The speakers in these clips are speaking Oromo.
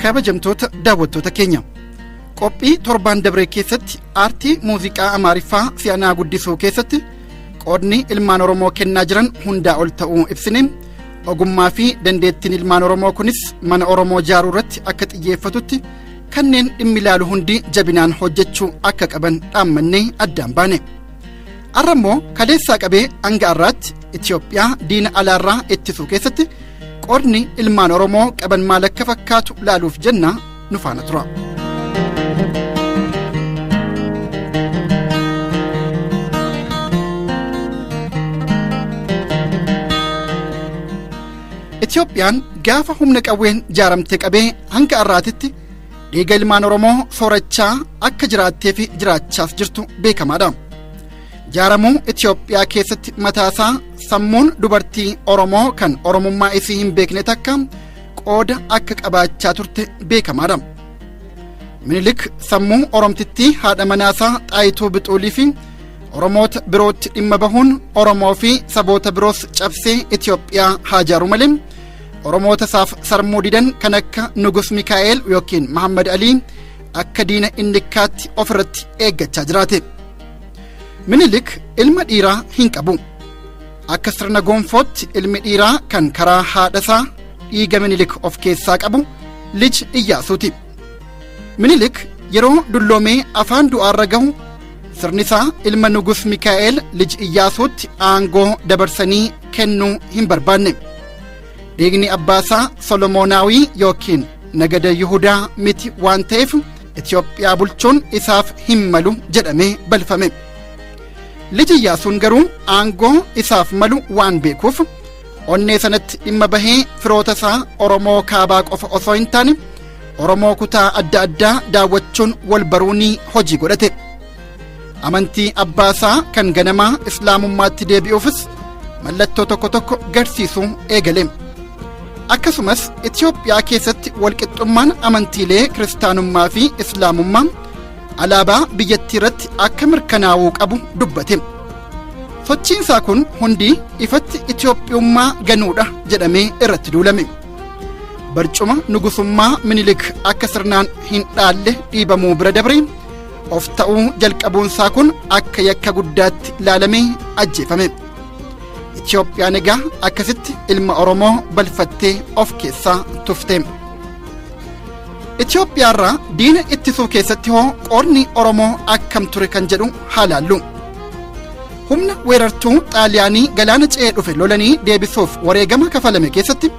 Kabajamtoota daawwattoota keenya, qophii torbaan dabree keessatti aartii muuziqaa Amaariffaa si'anaa guddisuu keessatti qoodni ilmaan Oromoo kennaa jiran hundaa ol ta'uu ibsine. Ogummaa fi dandeettiin ilmaan Oromoo kunis mana Oromoo jaaruu irratti akka xiyyeeffatutti kanneen dhimmi ilaalu hundi jabinaan hojjechuu akka qaban dhaammannee addaan baane. Har'a immoo kaleessaa qabee hanga har'aatti Itoophiyaa diina alaarraa ittisuu keessatti qoodni ilmaan Oromoo qaban maal akka fakkaatu laaluuf jenna, nu faana tura. Itoophiyaan gaafa humna qawween jaaramte qabee hanga har'aatitti dhiiga ilmaan Oromoo soorachaa akka jiraattee fi jiraachaas jirtu beekamaadha. Jaaramuu Itoophiyaa keessatti mataasaa sammuun dubartii Oromoo kan Oromummaa isii hin beekne takka qooda akka qabaachaa turte beekamaadha. Minilik sammuu Oromtittii haadha manaasaa Xaayituu Bixuulii fi Oromoota birootti dhimma bahuun Oromoo fi saboota biroos cabsee Itoophiyaa haa jaaru malee, Oromoota isaaf sarmuu didan kan akka Nugus Mikaa'el yookiin Mahammad Alii akka diina innikkaatti ofirratti eeggachaa jiraate. Minilik ilma dhiiraa hin qabu. Akka sirna gonfootti ilmi dhiiraa kan karaa haadhasaa dhiiga Minilik of keessaa qabu Lij Iyyaasuuti. Minilik yeroo dulloomee afaan du'aarra gahu sirni isaa ilma Nugus Mikaa'el Lij Iyyaasuutti aangoo dabarsanii kennuu hin barbaanne. Dhiigni abbaasaa Solomoonaawii yookiin nagada Yihudaa miti waan ta'eef Itoophiyaa bulchuun isaaf hin malu jedhamee balfame. Lij Iyyaasuun garuu aangoo isaaf malu waan beekuuf onnee sanatti dhimma bahee firoota isaa Oromoo kaabaa qofa osoo hin taane Oromoo kutaa adda addaa daawwachuun wal baruunii hojii godhate. Amantii abbaasaa kan ganamaa Islaamummaatti deebi'uufis mallattoo tokko tokko garsiisuu eegale. Akkasumas Itoophiyaa keessatti walqixxummaan amantiilee kiristaanummaa fi Islaamummaa alaabaa biyyattii irratti akka mirkanaa'uu qabu dubbate. Sochiinsaa kun hundi ifatti Itoophiyummaa ganuudha jedhamee irratti duulame. Barcuma nugusummaa Minilik akka sirnaan hin dhaalle dhiibamuu bira dabre of ta'uu jalqabuunsaa kun akka yakka guddaatti ilaalamee ajjeefame. Itoophiyaan egaa akkasitti ilma Oromoo balfattee of keessaa tufte. Itoophiyaarraa diina ittisuu keessatti hoo qoodni Oromoo akkam ture kan jedhu haa laallu. Humna weerartuu Xaaliyaanii galaana ce'ee dhufe lolanii deebisuuf wareegama kafalame keessatti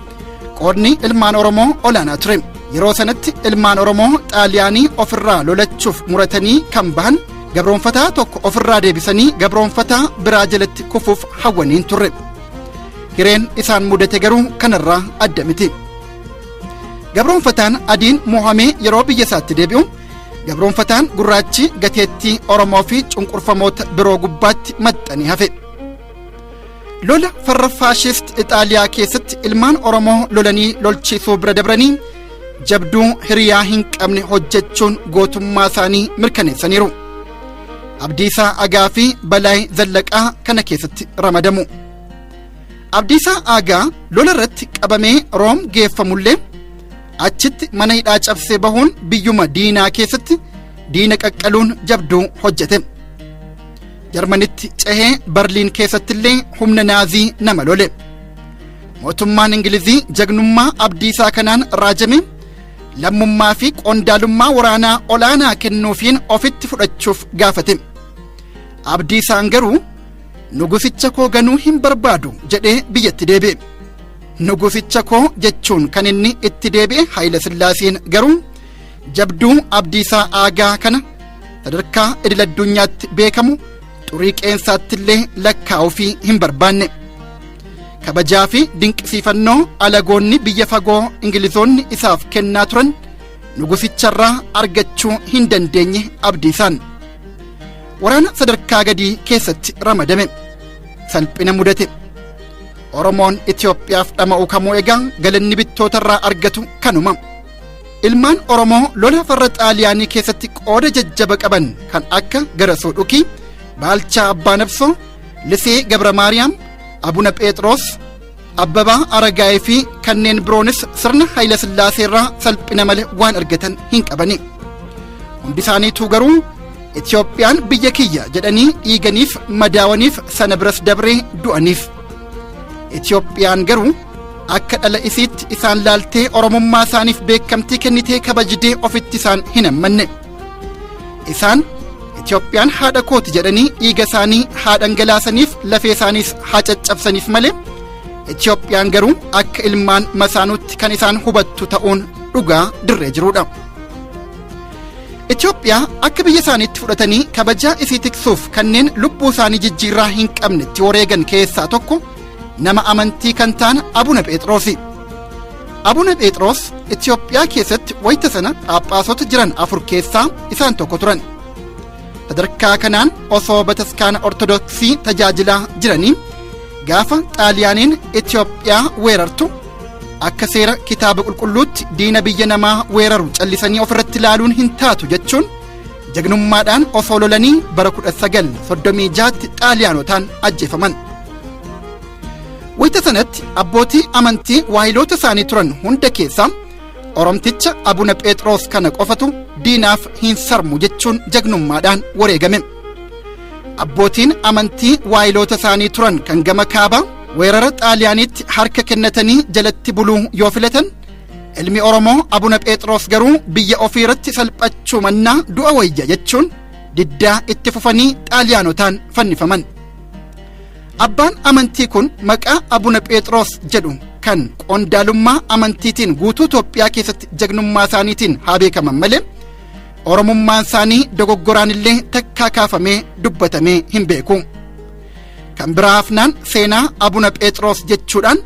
qoodni ilmaan Oromoo olaanaa ture. Yeroo sanatti ilmaan Oromoo Xaaliyaanii ofirraa lolachuuf muratanii kan bahan gabroonfataa tokko ofirraa deebisanii gabroonfataa biraa jalatti kufuuf hawwaniin turre. Hireen isaan mudate garuu kanarraa adda miti. Gabroonfataan adiin mo'amee yeroo biyya isaatti deebi'u gabroonfataan gurraachi gateettii Oromoo fi cunqurfamoota biroo gubbaatti maxxanee hafe. Lola farra faashist Ixaaliyaa keessatti ilmaan Oromoo lolanii lolchiisuu bira dabranii jabduu hiriyaa hin qabne hojjechuun gootummaa isaanii mirkaneessaniiru. Abdiisaa Agaa fi Balaay Zallaqaa kana keessatti ramadamu. Abdiisaa Aagaa lola irratti qabamee Room geeffamullee achitti mana hidhaa cabsee bahuun biyyuma diinaa keessatti diina qaqqaluun jabduu hojjete. Jarmanitti cehee Barliin keessattillee humna Naazii nama lole. Mootummaan Ingilizii jagnummaa Abdiisaa kanaan raajame lammummaa fi qondaalummaa waraanaa olaanaa kennuufiin ofitti fudhachuuf gaafate. Abdiisaan garuu nugusicha koo ganuu hin barbaadu jedhee biyyatti deebi'e. Nugusicha koo jechuun kan inni itti deebi'e Haayila Sillaaseen garuu jabduu Abdiisaa Aagaa kana sadarkaa idil addunyaatti beekamu xurii qeensaatti illee lakkaa'uufii hin barbaanne. Kabajaa fi dinqisiifannoo alagoonni biyya fagoo Ingilizoonni isaaf kennaa turan nugusicharraa argachuu hin dandeenye Abdiisaan. Waraana sadarkaa gadii keessatti ramadame. Salphina mudate. Oromoon Itoophiyaaf dhama'u kamuu egaa galanni bittootarraa argatu kanuma. Ilmaan Oromoo lola farra Xaaliyaanii keessatti qooda jajjaba qaban kan akka Garasuu Dhukii, Baalchaa Abbaa Nabsoo, Lisee Gabra Maariyaam, Abuna Phexros, Abbabaa Aragaayii fi kanneen biroonis sirna Hayila Sillaasee irraa salphina malee waan argatan hin qabani. Hundi isaaniituu garuu Itiyoophiyaan biyya kiyya jedhanii dhiiganiif, madaawaniif, sana biras dabree du'aniif. Itiyoophiyaan garuu akka dhala isiitti isaan laaltee Oromummaa isaaniif beekamtii kennitee kabajdee ofitti isaan hin hammanne. Isaan Itiyoophiyaan haadha kooti jedhanii dhiiga isaanii haa dhangalaasaniif, lafee isaaniis haa caccabsaniif malee Itiyoophiyaan garuu akka ilmaan masaanuutti kan isaan hubattu ta'uun dhugaa dirree jiruudha. Itiyoophiyaa akka biyya isaaniitti fudhatanii kabajaa isii tiksuuf kanneen lubbuu isaanii jijjiirraa hin qabne itti wareegan keessaa tokko nama amantii kan ta'an Abuna Phexroosi. Abuna Phexros Itiyoophiyaa keessatti wayita sana phaaphaasota jiran 4 keessaa isaan tokko turan. Sadarkaa kanaan osoo bataskaana Ortodoksii tajaajilaa jiranii gaafa Xaaliyaaniin Itiyoophiyaa weerartu akka seera kitaaba qulqulluutti diina biyya namaa weeraru callisanii ofirratti ilaaluun hin taatu jechuun jagnummaadhaan osoo lolanii bara 1936tti Xaaliyaanotaan ajjeefaman. Wayita sanatti abbootii amantii waahiloota isaanii turan hunda keessaa Oromticha Abuna Phexros kana qofatu diinaaf hin sarmu jechuun jagnummaadhaan wareegame. Abbootiin amantii waahiloota isaanii turan kan gama kaabaa weerara Xaaliyaaniitti harka kennatanii jalatti buluu yoo filatan, ilmi Oromoo Abuna Phexros garuu biyya ofii irratti salphachuu mannaa du'a wayya jechuun diddaa itti fufanii Xaaliyaanotaan fannifaman. Abbaan amantii kun maqaa Abuna Phexros jedhu kan qondaalummaa amantiitiin guutuu Itoophiyaa keessatti jagnummaa isaaniitiin haa beekaman malee Oromummaan isaanii dogoggoraan illee takkaa kaafamee dubbatamee hin beeku. Kan biraa hafnaan seenaa Abuna Phexros jechuudhaan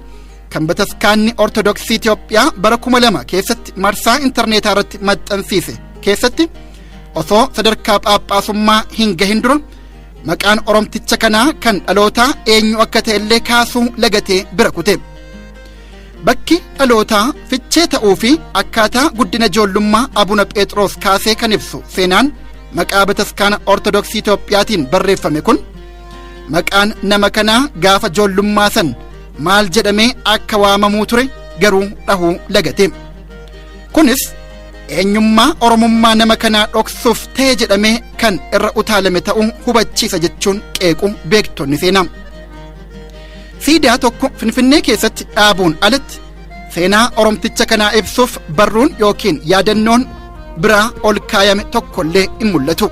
kan bataskaanni Ortodoksii Itoophiyaa bara 2000 keessatti marsaa intarneetaa irratti maxxansiise keessatti osoo sadarkaa phaaphaasummaa hin gahin dura maqaan Oromticha kanaa kan dhalootaa eenyu akka ta'e illee kaasuu lagatee bira kute. Bakki dhalootaa fichee ta'uu fi akkaataa guddina ijoollummaa Abuna Phexros kaasee kan ibsu seenaan maqaa bataskaana Ortodoksii Itoophiyaatiin barreeffame kun maqaan nama kanaa gaafa ijoollummaa san maal jedhamee akka waamamuu ture garuu dhahuu lagate. Kunis eenyummaa Oromummaa nama kanaa dhoksuuf ta'e jedhamee kan irra utaalame ta'uu hubachiisa jechuun qeequ beektonni seenaa. Siidaa tokko Finfinnee keessatti dhaabuun alatti seenaa Oromticha kanaa ibsuuf barruun yookiin yaadannoon biraa ol kaayame tokkollee hin mul'atu.